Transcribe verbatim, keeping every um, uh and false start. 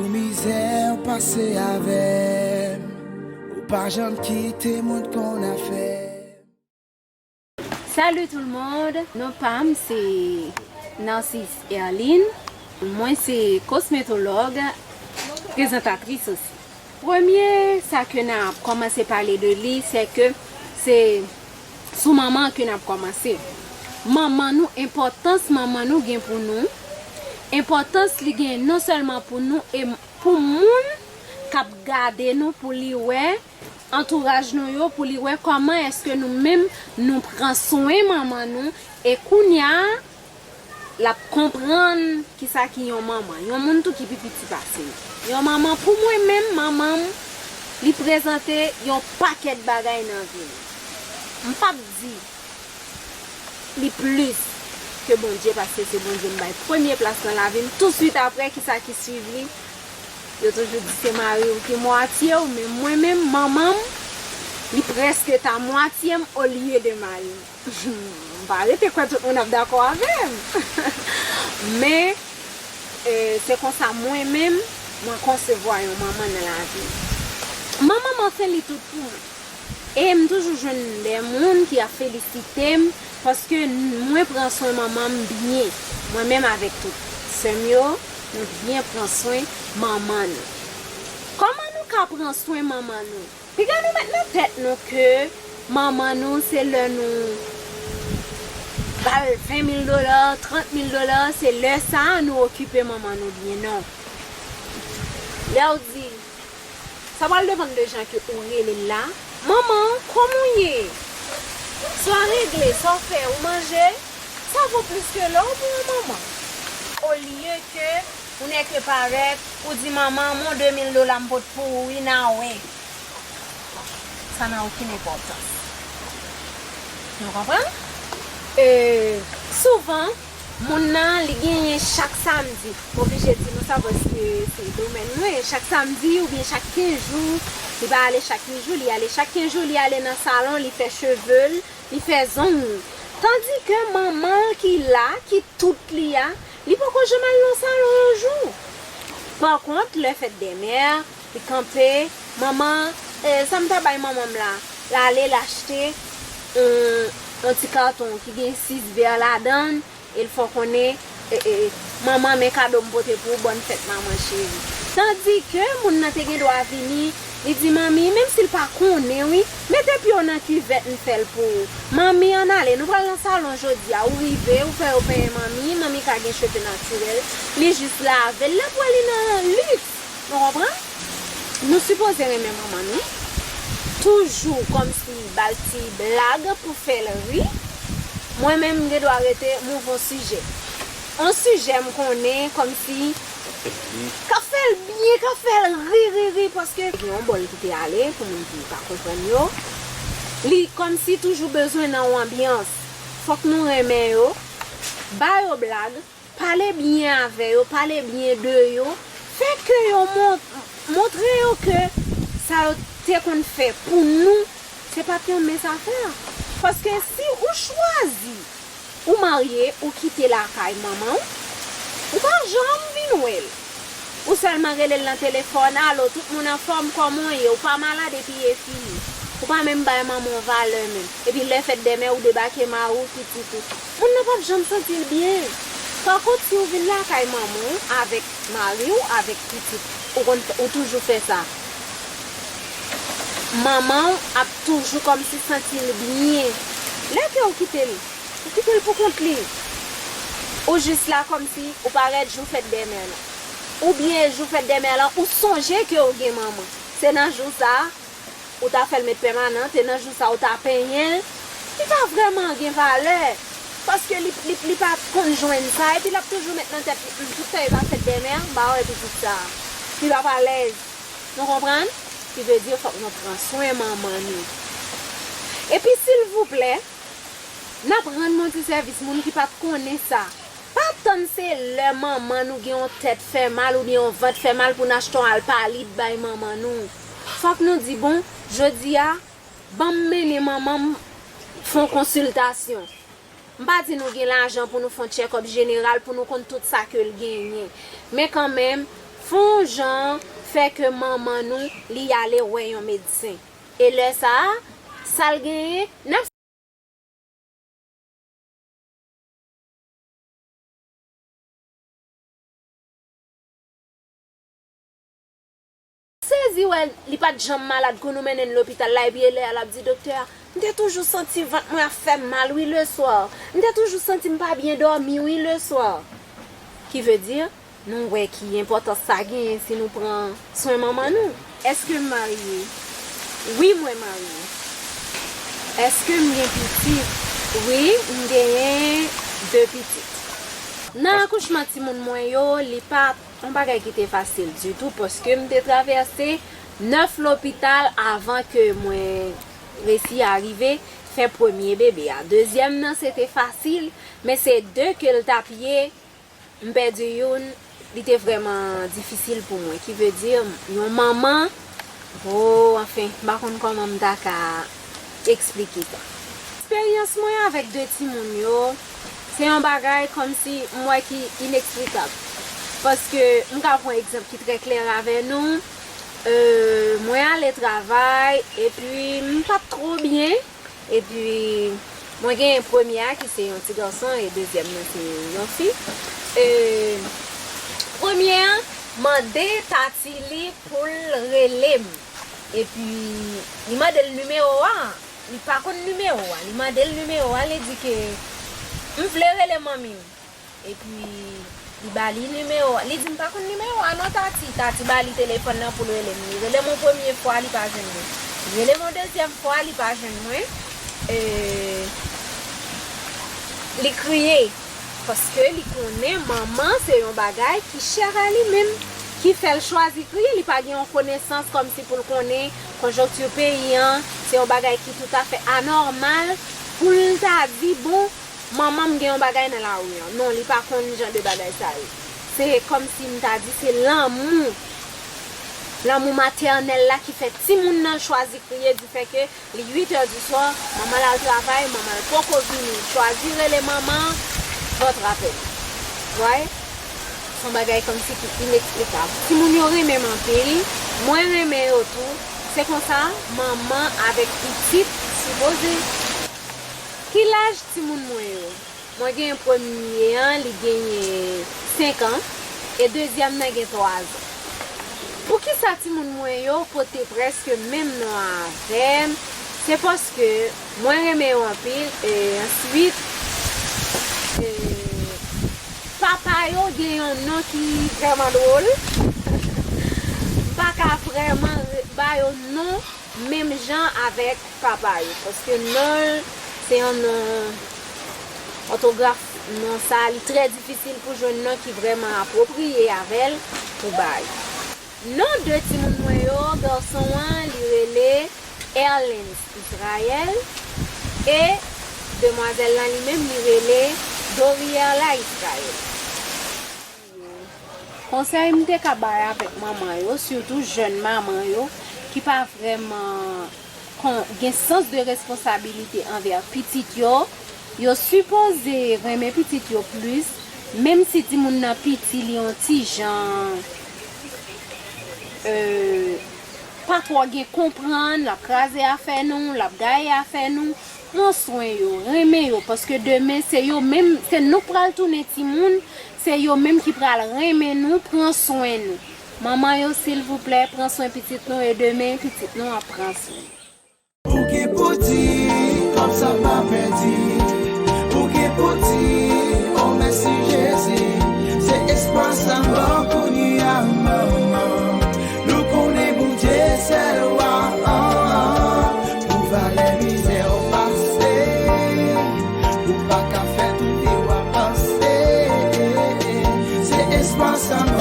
Mizè w pase avè m, ou pa janm kite moun konn afè m. Salut tout le monde, non pa m se Narcisse Erline, mwen se kosmetològ, prezantatris osi. Premye sa ke n ap kòmanse pale de li, se ke se sou manman ke n ap kòmanse. Manman nou, enpòtans manman nou gen pou nou, enpòtans li gen non sèlman pou nou e pou moun k ap gade nou, pou li wè antouraj nou yo, pou li wè kòman èske nou menm nou pran swen manman nou, e kounye a l ap konprann kisa ki yon manman, yon moun tou ki pi piti pase nou. Yon manman, pou mwen menm, manman m, li prezante yon pakèt bagay nan vi m. M p ap di li plis ke Bondye, paske se Bondye m bay premye plas nan lavi m. Touswit apre, kisa ki swiv li? Yo toujou di se mari w ki mwatye w, men mwen menm, manman m, li prèske ta mwatye m olye de mari m. M pa rete kwè tout moun ap dakò avè m. Men, e, se konsa mwen menm, mwen konsevwa yon manman nan lavi m. Manman m anfen li tout pou mwen. E m toujou jwenn de moun ki ap felisite m paske mwen pran swen manman m byen. Mwen menm avèk tout sè m yo, nou byen pran swen manman nou. Kòman nou ka pran swen manman nou? Piga nou met nan tèt nou ke manman nou se lè nou ba l ven mil dola, trant mil dola, se lè sa a nou okipe manman nou byen, non. Lè w di, sa pral depann de jan ke ou rele l la. Manman, kòman w ye? Sa w regle, sa w fè, ou manje? Sa vo plis ke lè w pou yon manman. Olye ke ou nèke parèt, ou di manman, mon de mil dola m pot pou ou wi, n a wè. Sa nan okenn enpòtans. Nou konprann? E, souvan, moun nan, li genyen chak samdi. M oblije di nou sa paske se domèn mwen. Chak samdi oubyen chak kenz jou, li pa ale chak kenz jou, li ale chak kenz jou, li ale nan salon, li fè cheve l, li fè zong li. Tandike manman l ki la, ki tout li a, li poko janm al nan salon yon jou. Pa kont, lè fèt dè mè, li kanpe, manman, e, sa m ta bay manman m la? L ale, l achte yon, yon ti katon ki gen sis vè ladan l, e l fè w konnen, e, e, manman, men kado m pote pou ou, bòn fèt manman cheri. Tandike moun nan te gen dwa vini, li di manmi, menm si l pa konnen wi, mete pye w nan kivèt, m fè l pou ou. Manmi, ann ale, nou pral nan salon jodi a. Ou rive, ou fè yo penyen manmi, manmi ka gen cheve natirèl, li jis lave l, l ap wè li nan liks. Nou konprann? Nou sipoze renmen manman nou. Toujou kòmsi ba l ti blag pou fè l ri. Mwen menm, m gen dwa rete, m ouvè yon sijè. Yon sijè m konnen kòmsi k ap fè l byen, k ap fè l ri, ri, ri, paske gen yon bòl ki te ale, pou moun ki pa konprann yo. Li kòmsi toujou bezwen nan yon anbyans. Fòk nou renmen yo, ba yo blag, pale byen avè yo, pale byen de yo, fè ke yo mon-, montre yo ke sa yo te konn fè pou nou, se pa t yon mens afè. Paske si ou chwazi, ou marye, ou kite lakay manman w, ou pa janm vin wè l. Ou sèlman rele l nan telefòn, alo, tout moun anfòm, kòman w ye? Ou pa malad epi e fini. Ou pa menm bay manman w valè menm. Epi lè fèt dè mè, ou debake mari w, pitit ou. Moun nan p ap janm santi l byen. Pa kont, si w vin lakay manman w avèk mari w, avèk pitit, ou konn, ou toujou fè sa. Manman w ap toujou kòmsi santi l byen. Lè ke w kite l, ou kite l pou kont li. Ou jis la kòmsi ou parèt jou fèt dè mè lan. Oubyen jou fèt dè mè lan, ou sonje ke w gen manman. Se nan jou sa a, ou ta fè l met pèmanan, e nan jou sa a, ou ta penyen l. Li pa vrèman gen valè. Paske li, li, li pa t konn jwenn sa, epi l ap toujou met nan tèt li, "Hmm, tout tan e pa fèt dè mè, m pa wè pitit sa a." Li p ap alèz. Nou konprann? Ki vle di, fòk nou pran swen manman nou. Epi, silvouplè, n ap rann yon ti sèvis moun ki pa t konnen sa. Pa tann se lè manman nou gen yon tèt fè mal oubyen yon vant fè mal pou n achte yon alpalid bay manman nou. Fòk nou di, "Bon, jodi a, ban m mennen manman m fè yon konsiltasyon." M pa di nou gen lajan pou nou fè yon tchèkòp jeneral, pou nou konn tout sa ke l genyen. Men kanmenm, Fè yon jan fè ke manman nou li ale wè yon medsen. E lè sa a, sa l genyen, n ap sezi wè li pa t janm malad kou nou mennen l lopital la, epi e lè a l ap di doktè a, "M te toujou santi vant mwen ap fè m mal wi leswa. M te toujou santi m pa byen dòmi wi leswa." Ki vle di, nou wè ki enpòtans sa genyen si nou pran swen manman nou. Èske m marye? Wi, mwen marye. Èske m gen pitit? Wi, m genyen de pitit. Nan akouchman timoun mwen yo, li pa t yon bagay ki te fasil ditou, paske m te travèse nèf lopital avan ke mwen resi arive fè premye bebe a. Dezyèm nan, se te fasil, men se de ke l t ap ye, m pèdi youn, li te vrèman difisil pou mwen. Ki vle di, yon manman, o, anfen, m pa konn kòman m ta ka eksplike sa. Eksperyans mwen avèk de timoun yo, se yon bagay kòmsi m wè ki ineksplikab. Paske m ka pran egzanp ki trè klè avè nou. E, mwen ale travay, epi m pa t twò byen. Epi, mwen gen premye a ki se yon ti gason, e dezyèm nan se yon fi. E, premye a mande tati li pou l rele m. Epi, li mande l nimewo a. Li pa konn nimewo a. Li mande l nimewo a, li di ke m vle rele manmi m. Epi, li ba li nimewo a. Li di, "M pa konn nimewo a non, Tati." Tati ba li telefòn nan pou l rele m. Li rele m yon premye fwa, li pa jwenn mwen. Li rele m yon dezyèm fwa, li pa jwenn mwen. E, li kriye. Paske li konnen manman se yon bagay ki chè a li menm, ki fè l chwazi kriye. Li pa gen yon konesans kòmsi pou l konnen konjonkti peyi an, se yon bagay ki toutafè anòmal pou l ta di, "Bon, manman m gen yon bagay nan lari an." Non, li pa konn jan de bagay sa yo. Se kòmsi m ta di se lanmou, lanmou matènèl la ki fè timoun nan chwazi kriye, di fè ke li uit è di swa, manman l al travay, manman l poko vini, l chwazi rele manman, vant rape l. Wè? Se yon bagay kòmsi ki ineksplikab. Timoun yo renmen m anpil, mwen renmen yo tou. Se konsa, manman avèk pitit sipoze. Ki laj timoun mwen yo? Mwen gen premye an, li genyen senk an, e dezyèm nan gen twa zan. Poukisa timoun mwen yo pote prèske menm non avè m? Se paske mwen renmen yo anpil, e answit, e papa yo gen yon non ki vrèman dwòl. M pa ka vrèman re-, ba yo non menm jan avèk papa yo, paske non l se yon non, òtograf non sa, li trè difisil pou jwenn non ki vrèman apwopriye avè l pou bay. Non de timoun mwen yo, gason an, li rele Erlens Israël, e demwazèl lan li menm, li rele Doriella Israël. Konsèy m te ka bay avèk manman yo, sitou jèn manman yo, ki pa vrèman kon-, gen sans de responsabilite anvè pitit yo, yo sipoze renmen pitit yo plis, menm si timoun nan piti, li yon ti jan, e, pa twò gen konprann, l ap kraze afè nou, l ap gaye afè nou. Pran swen yo, renmen yo, paske demen se yo menm, se nou k pral tounen timoun, se yo menm ki pral renmen nou, pran swen nou. Manman yo, silvouplè, pran swen pitit nou e demen pitit nou ap pran swen. Ou gen pou di, kòb sa pa pèdi. Ou gen pou di, o mèsi Jezi. Se espwa sa m ba w kounye a, manman. Nou konnen Bondye sèl wa. Pou valè mizè w pase, ou pa ka fè tout vi w avanse. Se espwa sa m